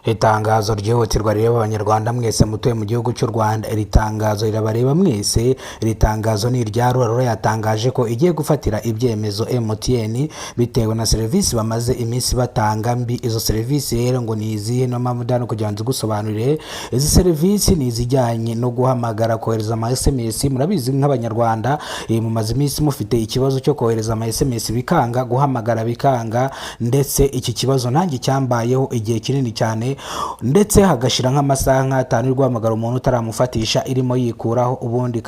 Itangazo ryihutirwa rireba Abanyarwanda mwese mutuye mu gihugu cy'u Rwanda. Iri tangazo rirabareba mwese. Iri tangazo ni irya RURA. RURA yatangaje ko igiye gufatira ibyemezo MTN bitewe na serivisi bamaze iminsi batanga mbi. Izo serivisi rero ngo ni izihe? Niyo mpamvu ndi hano kugira ngo nzigusobanurire. Izi serivisi ni izijyanye no guhamagara, kohereza ama SMS. Murabizi nk'Abanyarwanda, mumaze iminsi mufite ikibazo cyo kohereza ama SMS bikanga, guhamagara bikanga. Ndetse iki kibazo nanjye cyambayeho igihe kinini cyane, ndetse hagashira nk'amasaha nk'atanu uri guhamagara umuntu utaramufatisha, irimo yikuraho, ubundi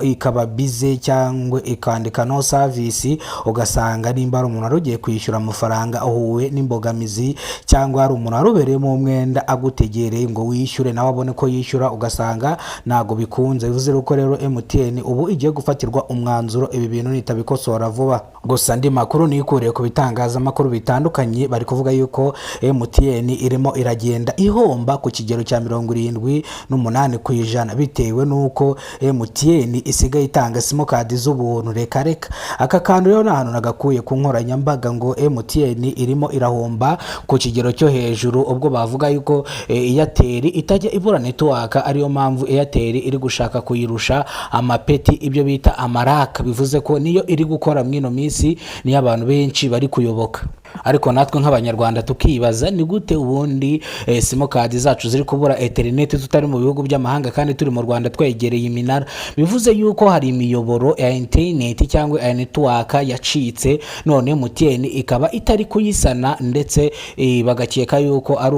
ikaba busy cyangwa ikandika no service. Ugasanga nimba hari umuntu wari ugiye kwishyura amafaranga uhuye n'imbogamizi, cyangwa hari umuntu wari ubereyemo umwenda agutegereye ngo wishyure nawe abone ko yishyura, ugasanga ntabwo bikunze. Bivuze ko rero MTN ubu igiye gufatirwa umwanzuro ibi bintu nitabikosora vuba. Gusa andi makuru nikuriye ku bitangazamakuru bitandukanye, bari kuvuga yuko MTN irimo iragenda ihomba ku kigero cya 78%, bitewe n'uko MTN isigaye itanga simukadi z'ubuntu. Reka reka, aka kantu rero ni ahantu nagakuye ku nkoranyambaga, ngo MTN irimo irahomba ku kigero cyo hejuru, ubwo bavuga yuko Airtel itajya ibura network, ariyo mpamvu Airtel iri gushaka kuyirusha amapeti, ibyo bita amaraka. Bivuze ko niyo iri gukora mw'ino minsi, niyo abantu benshi bari kuyoboka. Ariko natwe nk'Abanyarwanda tukibaza ni gute ubundi simukadi zacu ziri kubura interineti tutari mu bihugu by'amahanga kandi turi mu Rwanda twegereye iminara. Bivuze yuko hari imiyoboro ya interineti cyangwa ya network yacitse, none MTN ikaba itari kuyisana, ndetse bagakeka yuko ari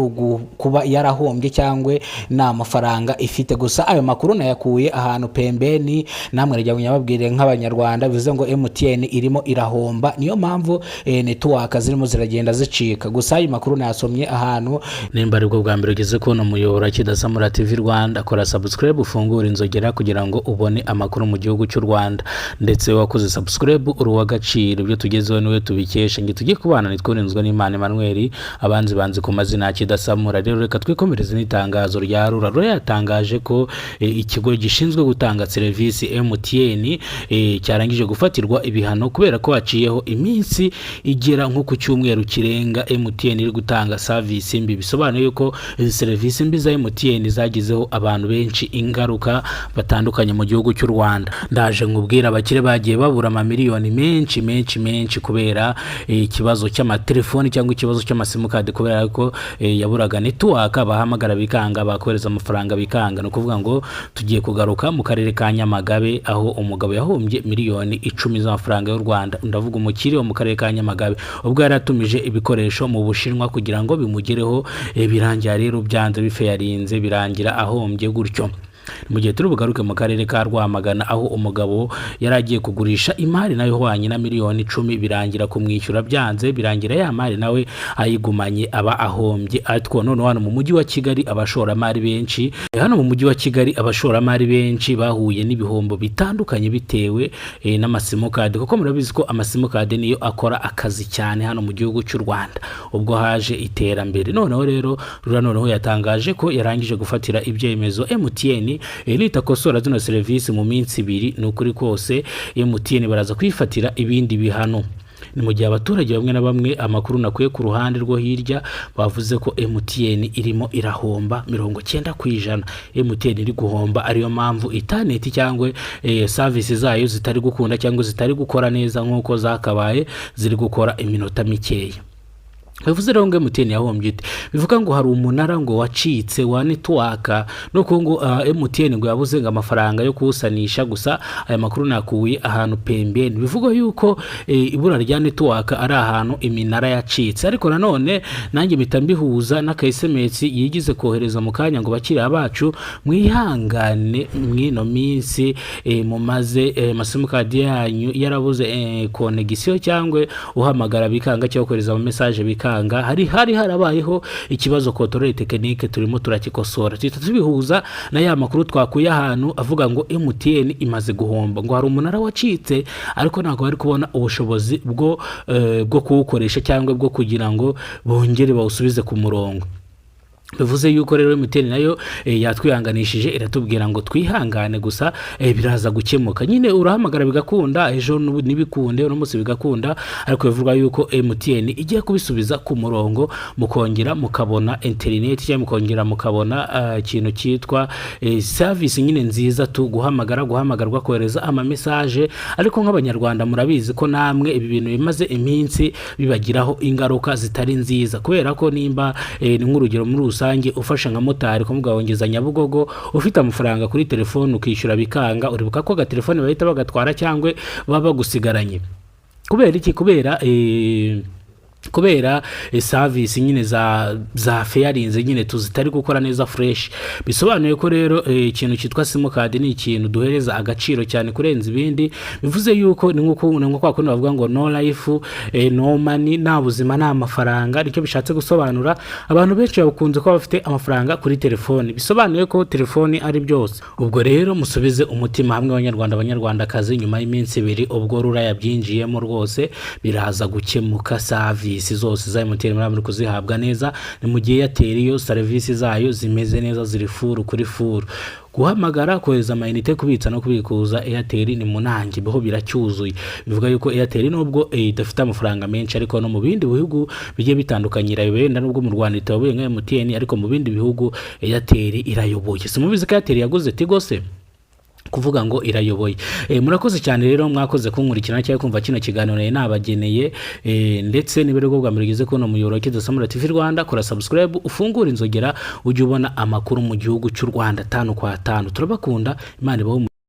kuba yarahombye cyangwa nta mafaranga ifite. Gusa ayo makuru nayakuye ahantu pembeni, namwe rajya nyababwire nk'Abanyarwanda. Bivuze ngo MTN irimo irahomba, niyo mpamvu network zirimo ziragenda zicika. Gusa ayo makuru nayasomye ahantu. Nimba aribwo bwa mbere ugeze kubona umuyoboro Kidasamura TV Rwanda, kora subscribe, ufungure inzogera kugira ngo ubone amakuru mu gihugu cy'u Rwanda. Ndetse wakoze subscribe uri uw'agaciro, ibyo tugezeho niwe tubikesha. Nge tujye kubana nitworinzwe n'Imana Emmanuel, abanzi banzi ku mazina ya Kidasamura. Rero reka twikomereze n'itangazo rya RURA. RURA yatangaje ko ikigo gishinzwe gutanga serivisi MTN cyarangije gufatirwa ibihano kubera ko haciyeho iminsi igera nko ku cyumweru kirenga MTN iri gutanga service mbi. Bisobanuye yuko izi serivisi mbi za MTN zagizeho abantu benshi ingaruka batandukanye mu gihugu cy'u Rwanda. Ndaje nkubwira abakire bagiye babura amamiliyoni menshi menshi menshi kubera ikibazo cy'amatelefoni cyangwa ikibazo cy'amasimukadi, kubera ko yaburaga network, bahamagara bikanga, bakohereza amafaranga bikanga. Ni ukuvuga ngo tugiye kugaruka mu karere ka Nyamagabe, aho umugabo yahombye miliyoni 10 z'amafaranga y'u Rwanda. Ndavuga umukire wo mu karere ka Nyamagabe, ubwo yari atumije ibikoresho mu Bushinwa kugira ngo bimugereho, birangira rero byanze, bifeyarinze, birangira ahombye gutyo. Mu gihe turi bugaruke mu karere ka Rwamagana, aho umugabo yari agiye kugurisha imari nayo ihwanye na miliyoni 10, birangira kumwishyura byanze, birangira ya mari nawe ayigumanye, aba ahombye. Ariko noneho hano mu mujyi wa Kigali, abashoramari benshi hano mu mujyi wa Kigali, abashoramari benshi bahuye n'ibihombo bitandukanye bitewe n'amasimukadi, kuko murabizi ko amasimukadi niyo akora akazi cyane hano mu gihugu cy'u Rwanda ubwo haje iterambere. Noneho rero RURA noneho yatangaje ko yarangije gufatira ibyemezo MTN. Nitakosora zino serivisi mu minsi 2, ni ukuri kose MTN baraza kwifatira ibindi bihano. Ni mu gihe abaturage bamwe na bamwe, amakuru nakuye ku ruhande rwo hirya, bavuze ko MTN irimo irahomba 90%. MTN iri guhomba, ariyo mpamvu interineti cyangwa service zayo zitari gukunda cyangwa zitari gukora neza nk'uko zakabaye ziri gukora iminota mikeya. Bivuze rero ngo MTN yahombye ite? Bivuga ngo hari umunara ngo wacitse wa network, no ko ngo MTN ngo yabuze ngo amafaranga yo kuwusanisha. Gusa aya makuru nakuye ahantu pembeni. Bivuga yuko ibura rya network ari ahantu iminara yacitse. Ariko nanone nanjye mpita mbihuza n'aka SMS yigize kohereza mu kanya ngo bakiriya bacu mwihangane mw'ino minsi mumaze masimukadi yanyu yarabuze connexion, cyangwa uhamagara bikanga, cyangwa kohereza ama message bikanga, hari harabayeho ikibazo contrôle technique, turimo turakikosora. Tuhita tubihuza na ya makuru twakuye ahantu avuga ngo MTN imaze guhomba, ngo hari umunara wacitse ariko ntabwo bari kubona ubushobozi bwo kuwukoresha cyangwa bwo kugira ngo bongere bawusubize ku murongo. Bivuze yuko rero MTN nayo yatwihanganishije, iratubwira ngo twihangane gusa, biraza gukemuka. Nyine urahamagara bigakunda, ejo ntibikunde, uno munsi bigakunda, ariko bivugwa yuko MTN igiye kubisubiza ku murongo, mukongera mukabona interineti cyangwa mukongera mukabona ikintu cyitwa service nyine nziza tu, guhamagara, guhamagarwa, kohereza ama message. Ariko nk'Abanyarwanda murabizi ko namwe ibi bintu bimaze iminsi bibagiraho ingaruka zitari nziza, kubera ko nimba ni nk'urugero muri rusange, ufashe nka motari kumubwira wongeza Nyabugogo, ufite amafaranga kuri telefone, ukishyura bikanga, uribuka ko agatelefone bahita bagatwara cyangwa baba bagusigaranye. Kubera iki? Kubera service nyine za feyarinze nyine tuzitari gukora neza fresh. Bisobanuye ko rero ikintu cyitwa simukadi ni ikintu duhereza agaciro cyane kurenza ibindi. Bivuze yuko ni nko kwa kundi bavuga ngo "no life, no money", nta buzima nta mafaranga, nicyo bishatse gusobanura. Abantu benshi bakunze kuba bafite amafaranga kuri telefoni, bisobanuye ko telefoni ari byose. Ubwo rero musubize umutima hamwe, Abanyarwanda, Abanyarwandakazi. Nyuma y'iminsi 2 ubwo RURA yabyinjiyemo, rwose biraza gukemuka. Service zose za MTN muri kuzihabwa neza. Ni mu gihe Airtel yo serivisi zayo zimeze neza, ziri full kuri full, guhamagara, kohereza amayinite, kubitsa no kubikuza. Airtel ni munange biho biracyuzuye. Bivuga yuko Airtel nubwo idafite amafaranga menshi, ariko no mu bindi bihugu bigiye bitandukanye irayoboye. Wenda nubwo mu Rwanda itayoboye nka MTN, ariko mu bindi bihugu Airtel irayoboye. Si mubizi ko Airtel yaguze Tigo se? Kuvuga ngo irayoboye. Murakoze cyane rero, mwakoze kunkurikirana cyangwa kumva kino kiganiro nari nabageneye. Ndetse niba ari bwo bwa mbere ugeze kubona umuyoboro wa Kidasamura TV Rwanda, kora subscribe, ufungure inzogera, ujye ubona amakuru mu gihugu cy'u Rwanda tanu kwa tanu. Turabakunda, Imana ibahe.